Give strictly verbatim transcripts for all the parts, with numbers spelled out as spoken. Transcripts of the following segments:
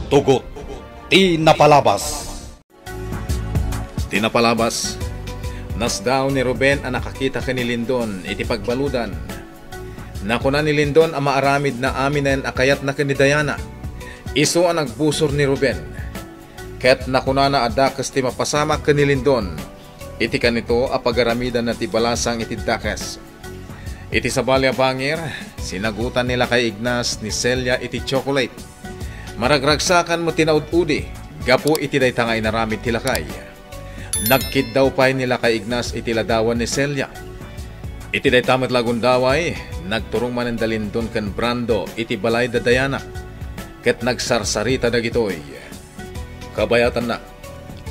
Tugot ti napalabas. Ti napalabas, nasdaaw ni Ruben a nakakita ken ni Lindon iti pagbaludan. Nakuna ni Lindon a maaramidna aminen a kayatna ken ni Diana. Isu a nagbusor ni Ruben. Ket nakunana a dakes ti mapasamak ken ni Lindon iti kanito a pagaramidanna ti balasang iti dakes. Iti sabali a bangir, sinagutan ni Lakay Ignas ni Celia iti chocolate. Maragragsakan met ti naud-udi gapu iti dayta nga inaramid ti lakay. Nagkiddaw pay ni Lakay Ignas iti ladawan ni Celia. Iti dayta met la a gundaway, nagturong manen da Lindon ken Brando iti balay da Diana, ket nagsarsarita dagitoy. Kabayatanna,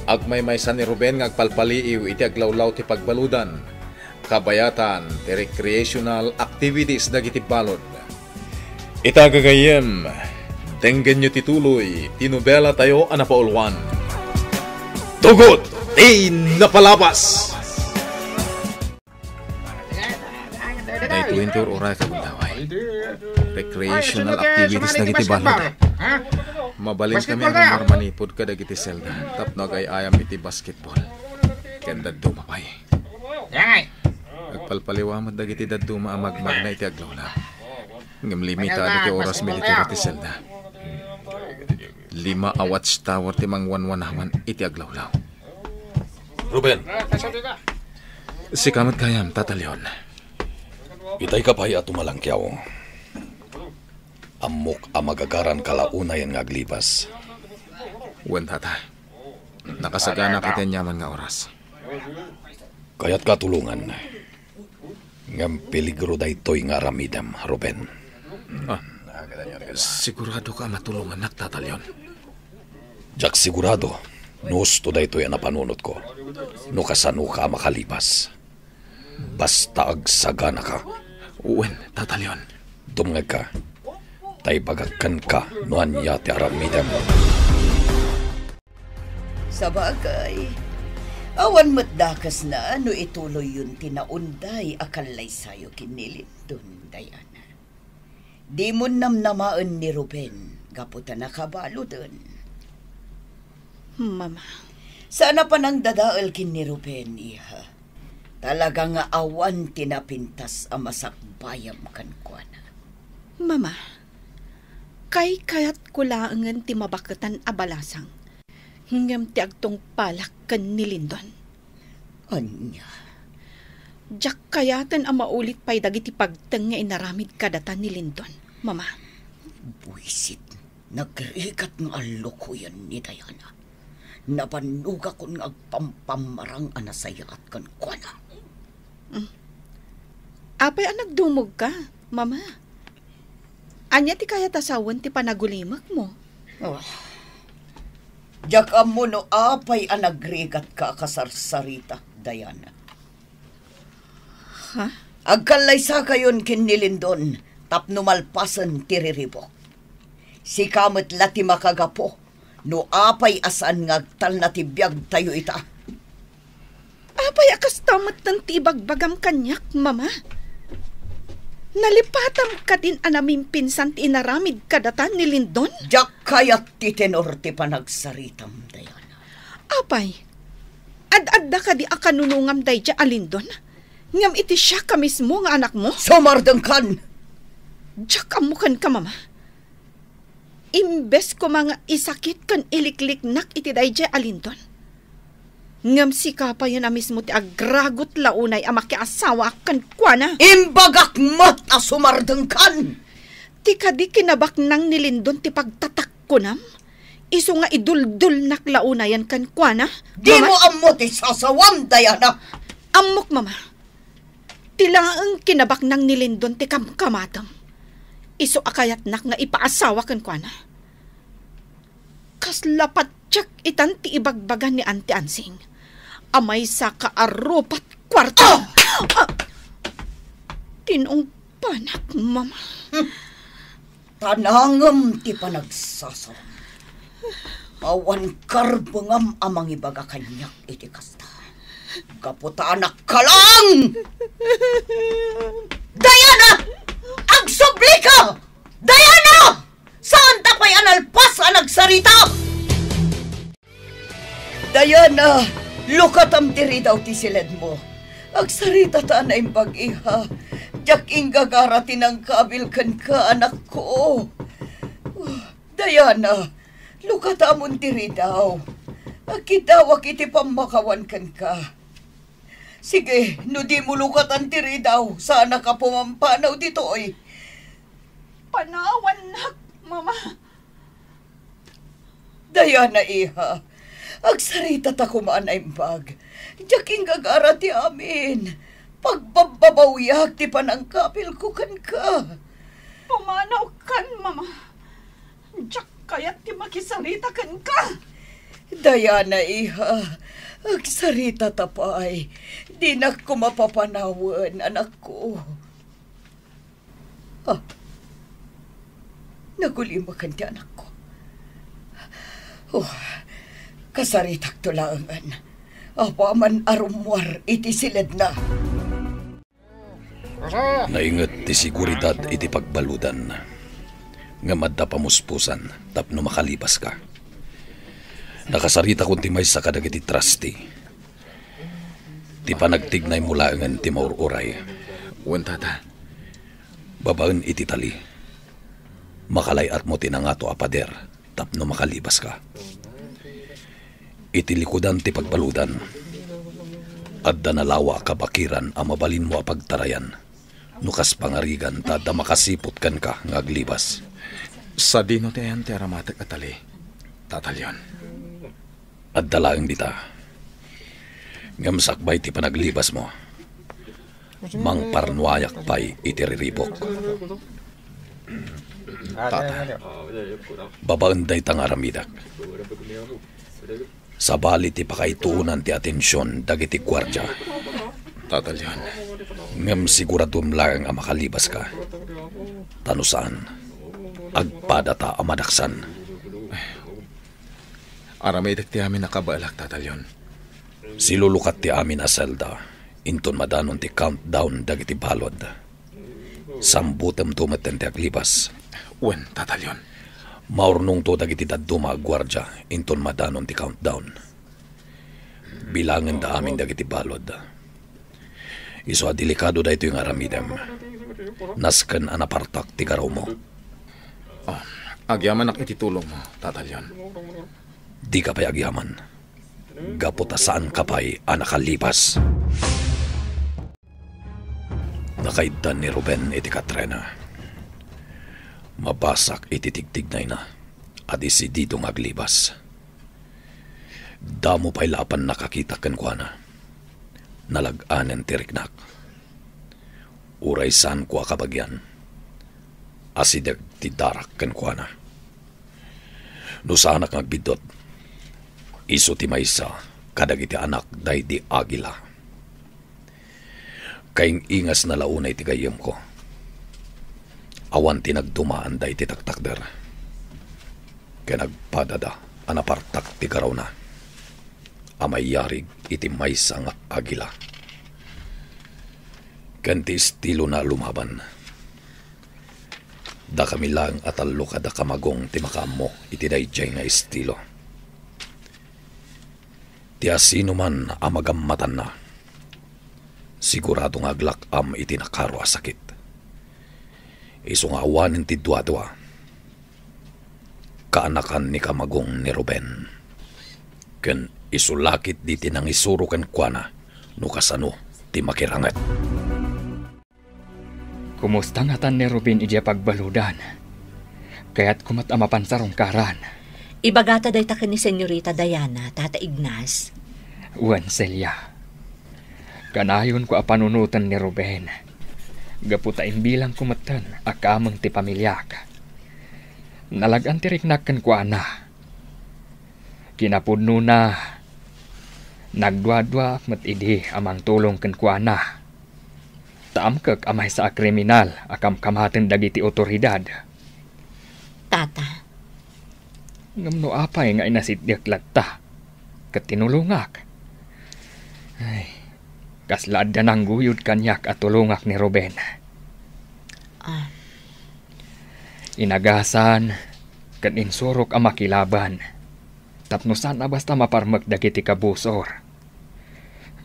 agmaymaysa ni Ruben nga agpalpaliiw iti aglawlaw ti pagbaludan. Kabayatan ti recreational activities dagiti balud. Ita gagayyem, denggenyo ti tuloy ti nobela tayo a napauluan. Tugot ti napalabas! Daytoy ti ur-uray, kagundaway. Recreational activities dagiti balud. Mabalin kami a rumarmanipod kadagiti Zelda tapno agay-ayam iti basketball ken dadduma pay. Agpalpaliiw met dagiti dadduma a magmagna iti aglawlaw. Ngem limitado ti oras militero ti Zelda. Lima a watchtower ti mangwanwanawan iti aglawlaw. Ruben. Sika met gayam, Tata Leon. Itay ka pay a tumalangkiaw. Ammok a magagaranka la unayen nga aglibas. Wen, Tata. Nakasagana iti aniaman nga oras. Kayatka a tulongan. Ngem peligro daytoy nga aramidem, Ruben. Ah, sigurado ka a matulongannak, Tata Leon? Diak sigurado no husto daytoy a napanunotko, no kasanoka a makalibas. Basta agsaganaka. Wen, Tata Leon. Dumngegka, ta ibagak kenka no ania ti aramidem. Sabagay, awan met dakesna no ituloyyon ti naunday a kallaysayo ken ni Lindon, Diana. Dimon namnamaen ni Ruben gapu ta nakabaluden. Mama. Saan a panangdadael ken ni Ruben, iha. Talaga nga awan ti napintas a masakbayam kenkuana. Mama, kaykayatko laengen ti mabaketan a balasang, ngem ti agtungpalak ken ni Lindon. Ania? Diak kayaten a maulit pay dagiti pagteng nga inaramid kadata ni Lindon, Mama. Buisit, nagrigat nga allokoyen ni Diana. Nabannogakon nga agpampammarang a nasayaat kenkuana. Mm. Apay a nagdumogka, Mama? Ania ti kayat a sawen ti panagulimekmo? Ah. Diak ammo no apay a nagrigatka a kasarsarita, Diana. Ha? Agkallaysakayon ken ni Lindon tapno malpasen ti riribuk. Sika met la ti makagapu no apay a saan nga agtalna ti biagtayo ita. Apay a kasta metten ti ibagbagam kaniak, Mama? Nalipatam kadin a namimpinsan ti inaramid kadata ni Lindon? Diak kayat ti tenor ti panagsaritam, Diana. Apay, ad-adda kadi a kanunongam daydiay a Lindon? Ngem iti siak a mismo nga anakmo? Sumardengkan! Diak ammo kenka, Mama. Imbes koma nga isakit ken ilikliknak iti daydiay a Lindon, ngem sika payen a mismo ti agragut la unay a makiasawaak kenkuana. Imbagak met a sumardengkan! Ti kadi kinabaknang ni Lindon ti pagtatakkonam, isu nga iduldulnak la unayen kenkuana. Dimo ammo ti sasawam, Diana. Ammok, Mama. Ti laeng kinabaknang ni Lindon ti kamkamatem. Isu a kayatnak nga ipaasawa kenkuana. Kasla patiek itan ti ibagbaga ni Auntie Ansing a maysa ka a rupat kuarta. Ah! Ah! Tinungpanak, Mama. Hmm. Tanangem ti panagsasawam. Awan karbengam a mangibaga kaniak iti kasta. Gapu ta anak ka lang! Diana! Agsublika! Diana! Saan ta pay a nalpas a Agsarita! Diana, lukatam ti ridaw ti siledmo. Agsarita ta a naimbag, iha. Diak inggagara ti nangkabil kenka, anakko. Diana, lukatamon ti ridaw. Agkiddawak iti pammakawan kenka. Sige, no dimo lukatan ti ridaw, saanak a pumampanaw ditoy. Panawannak, Mama. Diana, iha, agsarita ta koma a naimbag. Diak inggagara ti amin. Pagbabbabawiak ti panangkapilko kenka. Pumanawkan, Mama. Diak kayat ti makisarita kenka. Diana, iha, agsarita ta pay. Dinak koma papanawen, anakko. Ah, nagulimakan ti anakko. Oh, kasaritakto laengen. Apaman a rummuar iti siledna. Nainget ti seguridad iti pagbaludan, ngem adda pamuspusan tapno makalibaska. Nakasaritakon ti maysa kadagiti trustee. Ti panagtignaymo laengen ti maur-uray. Wen, Tata. Babaen iti tali, makalay-atmo ti nangato a pader tapno makalibaska. Iti likudan ti pagbaludan, adda nalawa a kabakiran a mabalinmo a pagtarayan no kas pangarigan ta adda makasiput kenka nga aglibas. Sadino ti ayan ti aramatek a tali, Tata Leon? Adda laeng dita. Ngem sakbay ti panaglibasmo, mangparnuayak pay iti riribuk. Tata. Babaen dayta nga aramidek, sabali ti pakaituonan ti atension dagiti guardia. Tata Leon. Ngem siguradom laeng a makalibaska. Ta no saan, agpadata a madaksan. Aramidek ti amin a kabaelak, Tata Leon. Silulukat ti amin a selda inton madanon ti countdown dagiti balod. Sambutemto metten ti aglibas. Wen, Tata Leon. Maurnongto dagiti dadduma a guardia inton madanon ti countdown. Bilangenda amin dagiti balod. Isu a delikado daytoy nga aramidem. Nasken a napartak ti garawmo. Oh, agyamanak iti tulongmo, Tata Leon. Dika pay agyaman. Gapu ta saanka pay a nakalibas. Nakaiddan ni Ruben iti Katrina. Mabasak iti tigtignayna a desidido nga aglibas. Damo pay la a pannakakita kenkuana. Nalag-anen ti riknak. Uray saanko a kabagian, asideg ti darak kenkuana. No saanak nga agbiddut, isu ti maysa kadagiti anak daydi Agila. Kaing-ingasna la unay ti gayyemko. Awan ti nagdumaanda iti taktakder. Ken agpadada a napartak ti garawna a mayarig iti maysa nga agila. Ken ti estilona a lumaban. Dakami laeng a tallo kada kamagong ti makaammo iti daydiay nga estilo. Ti asinoman a magammatanna, sigurado nga aglak-am iti nakaro a sakit. Isu nga awanen ti duadua, kaanakan ni kamagong ni Ruben. Ken isu la ketdi ti nangisuro kenkuana no kasano ti makiranget. Kumusta ngatan ni Ruben idiay pagbaludan? Kayatko met a mapan sarungkaran. Ibagata dayta ken ni Senyorita Diana, Tata Ignas. Wen, Celia. Kanayonko a panunoten ni Ruben. Gapu ta imbilangko metten a kameng ti pamiliak. Nalag-an ti riknak kenkuana. Kinapudnona, nagduaduaak met idi a mangtulong kenkuana. Ta amkek a maysa a kriminal a kamkamaten dagiti otoridad. Tata. Ngem no apay nga inasitdiak latta ket tinulongak? Ay, kasla adda nangguyod kaniak a tulongak ni Ruben. Ah. Inagasan, ken insurok a makilaban, tapno saan a basta maparmek dagiti kabusor.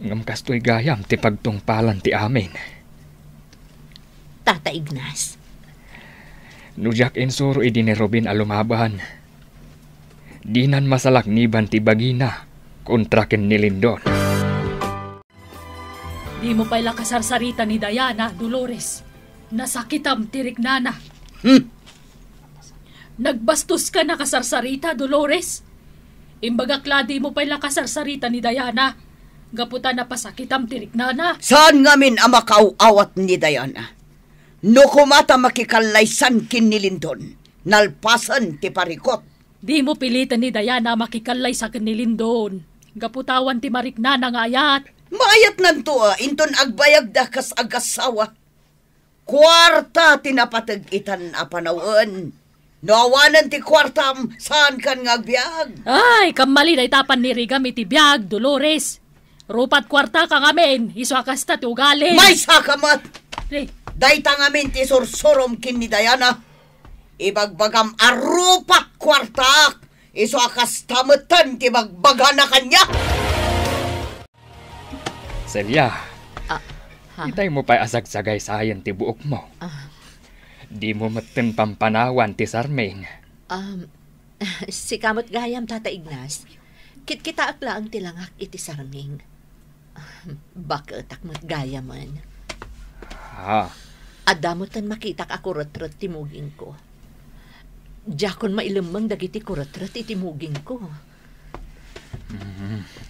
Ngem kastoy gayam ti pagtungpalan ti amin. Tata Ignas. No diak insuro idi ni Ruben a lumaban, dinan masalakniban ti bagina kontra ken ni Lindon. Dimo pay la kasarsarita ni Diana, Dolores. Nasakitam ti riknana. Hmm. Nagbastoska a kasarsarita, Dolores. Imbagak la dimo pay la kasarsarita ni Diana. Gapu ta napasakitam ti riknana. Saan ngamin a makaaw-awat ni Diana? No koma ta makikallaysan ken ni Lindon, nalpasen ti parikut. Dimo piliten ni Diana a makikallaysa ken ni Lindon. Gapu ta awan ti mariknana nga ayat. Maayatnanto a inton agbayagda kas agassawa. Kuarta ti napateg itan a panawen. No awanen ti kuartam, saankan nga agbiag. Ay, kammali dayta pannirigam iti biag, Dolores. Rupat kuartaka ngamin, isu a kasta ti ugalim. Maysaka met! Eh. Dayta ngamin ti sursurom ken ni Diana. Ibagbagam a rupat kuartak, isu a kasta metten ti bagbagana kaniak. Celia, ah, ha? Itaymo pay a sagsagaysayen ti buokmo. Ah. Dimo metten pampanawan ti sarming. Um, sika met gayam, Tata Ignas. Kitkitaek laeng ti langak iti sarming. Baketak met gayamen. Ha? Adda metten makitak a kuretret ti mugingko. Diakon mailemmeng dagiti kuretret iti mugingko. Mm.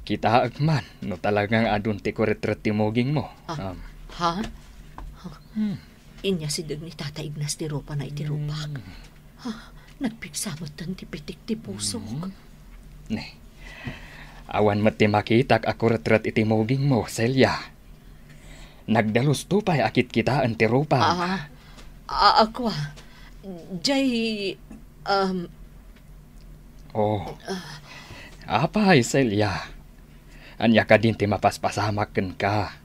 Kitaek man no talaga nga adun ti kuretret ti mugingmo. Ah, um. Ha? Hmm. Inyasideg ni Tata Ignas ti rupana iti rupak. Hmm. Ah, nagpigsa metten ti pitik ti pusok. Hmm. Ne. Awan met ti makitak a kuretret iti mugingmo, Celia. Nagdalusto pay a kitkitaen ti rupam. Ah, a-, ako, ah. Jay, um, Oh. Ah. Apay, Celia. Ania kadin ti mapaspasamak kenka?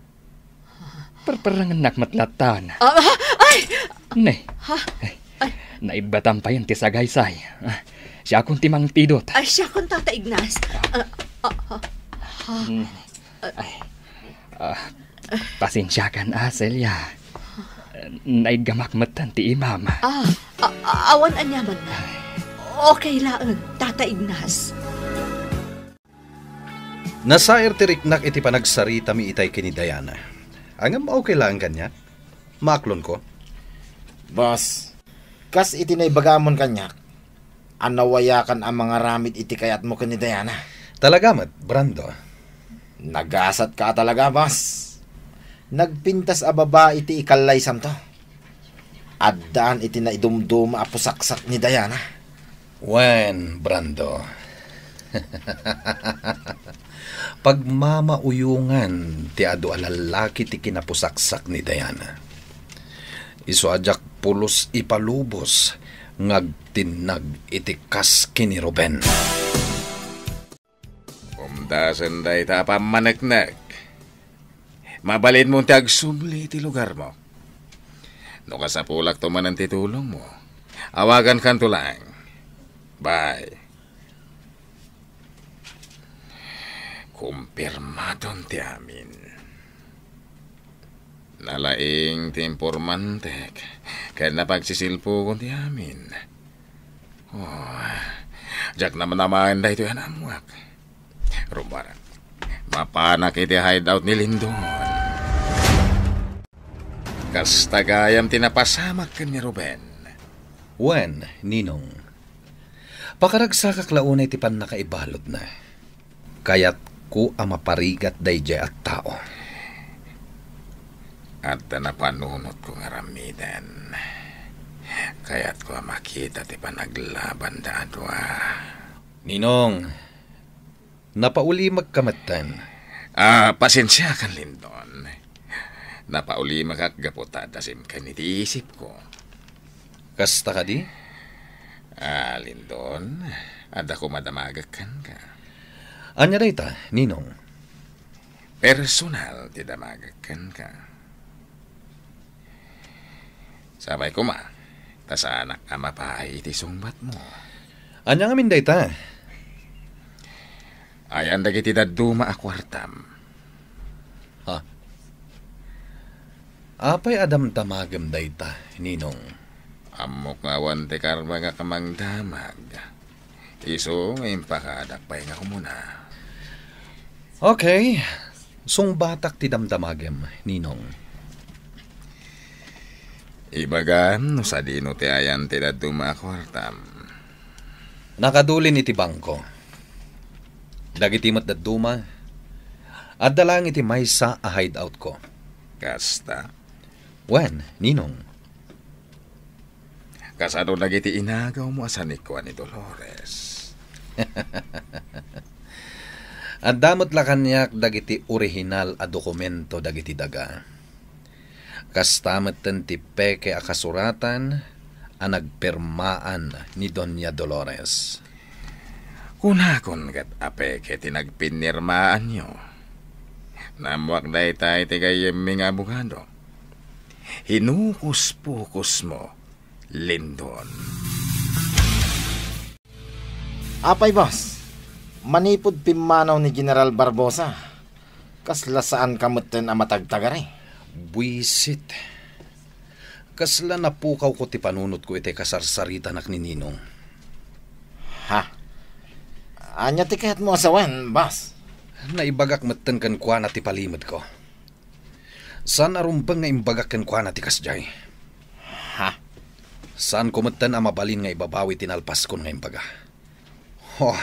Perperengennak met lattan. Ah, ah, ay! Ne. Ha? Ay. Ay. Naibbatam payen ti sagaysay. Ah, siakon ti mangpidot. Ay, siakon, Tata Ignas. Ah, ah, ah, ha? Hmm. Ay. Ah, pasensiakan a, Celia. Naiggamak metten ti imam. Ah, a-, a-, awan aniaman. Okay laeng, Tata Ignas. Nasair ti riknak iti panagsaritami itay ken ni Diana. Ngem okay laeng kaniak? Maaklonko? Boss, kas iti naibagamon kaniak, a nawayakan a mangaramid iti kayatmo ken ni Diana. Talaga met, Brando. Nagasatka a talaga, boss. Nagpintas a babai ti ikallaysamto. Addaan iti naidumduma a pusaksak ni Diana. Wen, Brando. Pagmamauyongan ti adu a lallaki ti kinapusaksak ni Diana. Isu a diak pulos ipalubos nga agtinnag iti kas ken ni Ruben. Umdasen dayta a pammaneknek. Mabalinmo ti agsubli iti lugarmo. No kasapulakto manen ti tulongmo, awagankanto laeng. Bye. Kumpirmadon ti amin. Nalaing ti impormantek ken napagsisilpugon ti amin. Oh, diak naman amaen daytoy a naammoak. Rumbara, mapanak iti hideout ni Lindon. Kasta gayam ti napasamak ken ni Ruben. Wen, Ninong. Pakaragsakak la unay ti pannakaibaludna. Kayatko a maparigat daydiay a tao. Adda napanunotko nga aramiden. Kayatko a makita ti panaglabanda a dua. Ninong, napaulimekka metten. Ah, pasensiakan, Lindon. Napaulimekak gapu ta adda simken iti isipko. Kasta kadi? Ah, Lindon, adda koma damagek kenka. Ania dayta, Ninong? Personal ti damagek kenka. Sapay koma, Ta saanak a mapaay iti sungbatmo. Ania ngamin dayta? Ayan dagiti dadduma a kuartam. Ha? Apay a damdamagem dayta, Ninong? Ammok nga awan ti karmangak a mangdamag. Isu nga impakadak pay nga umuna. Okay. Sungbatak ti damdamagem, Ninong. Ibagam no sadino ti ayan ti dadduma a kuartam. Nakadulin iti bangko. Dagiti met dadduma, adda laeng iti maysa a hideout ko. Kasta? Wen, Ninong. Kasano dagiti inagawmo a sanikua ni Dolores? Adda met la kaniak dagiti orihinal a dokumento dagiti daga. Kasta metten ti peke a kasuratan a nagpirmaan ni Doña Dolores. Kunakon ket a peke ti nagpinirmaanyo. Nammuak dayta iti gayyemmi nga abogado. Hinukus-pukusmo, Lindon. Apay, boss, manipud pimmanaw ni General Barbosa, kasla saanka metten a matagtagari? Buisit. Kasla napukawko ti panunotko iti kasarsaritanak ni Ninong. Ha? Ania ti kayatmo a sawen, boss? Naibagak metten kenkuana ti palimedko. Saan a rumbeng nga imbagak kenkuana ti kasdiay. Ha? Saanko metten a mabalin nga ibabawi ti nalpaskon nga imbaga. Oh,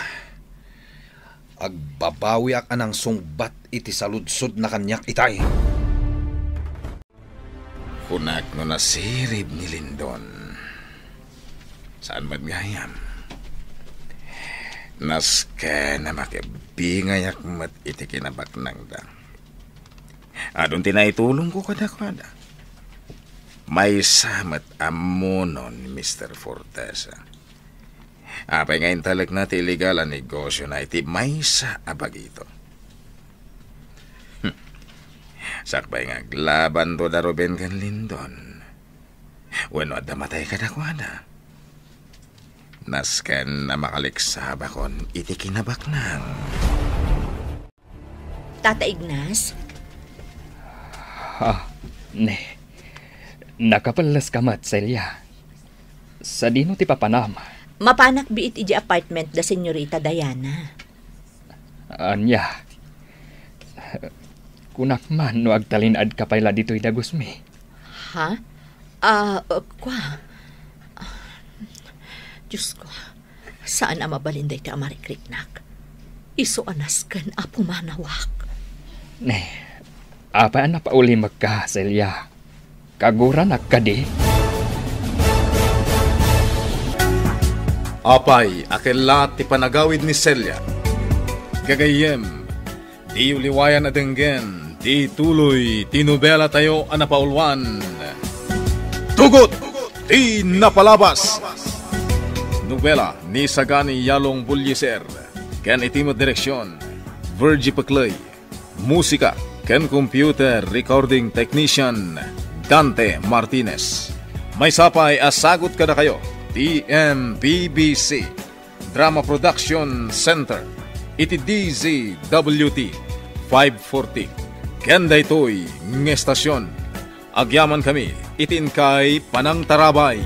agbabawiak a nangsungbat iti saludsodna kaniak itay. Kunak no nasirib ni Lindon. Saan met gayam? Nasken a makibingayak met iti kinabaknangda. Adun ti naitulongko kadakuada. Maysa met ammonon ni Mister Fortesa. Apay nga intalekna ti illegal a negosiona iti maysa a bagito. Hmm. Sakbay nga aglabanto da Ruben ken Lindon. Wenno adda matay kadakuada. Nasken a makaliksabakon iti kinabaknang. Tata Ignas? Ah, ne. Nakapelles ka met, Celia. Sadino ti papanam? Mapanak biit iti apartment da Senyorita Diana. Ania? Kunak man no agtalinaed ka pay la ditoy dagusmi. Ha? Ah, uh, kwa. Diyos ko, saan a mabalin dayta a marikriknak. Isu a nasken a pumanawak. Ne, apay a napaulimekka, Celia? Kaguranak kadi? Apay a kellat ti panagawid ni Celia? Gagayyem, diyo liwayan a denggen ti tuloy ti nobela tayo a napauluan, Tugot ti Napalabas. Nobela ni Sagani Yalong Bullieser ken iti met direksion, Virgie Peclay. Musika ken computer recording technician, Dante Martinez. Maysa pay a sagut kadakayo ti M P B C Drama Production Center iti D Z W T five forty. Ken daytoy nga estasion, agyamankami iti inkay panangtarabay.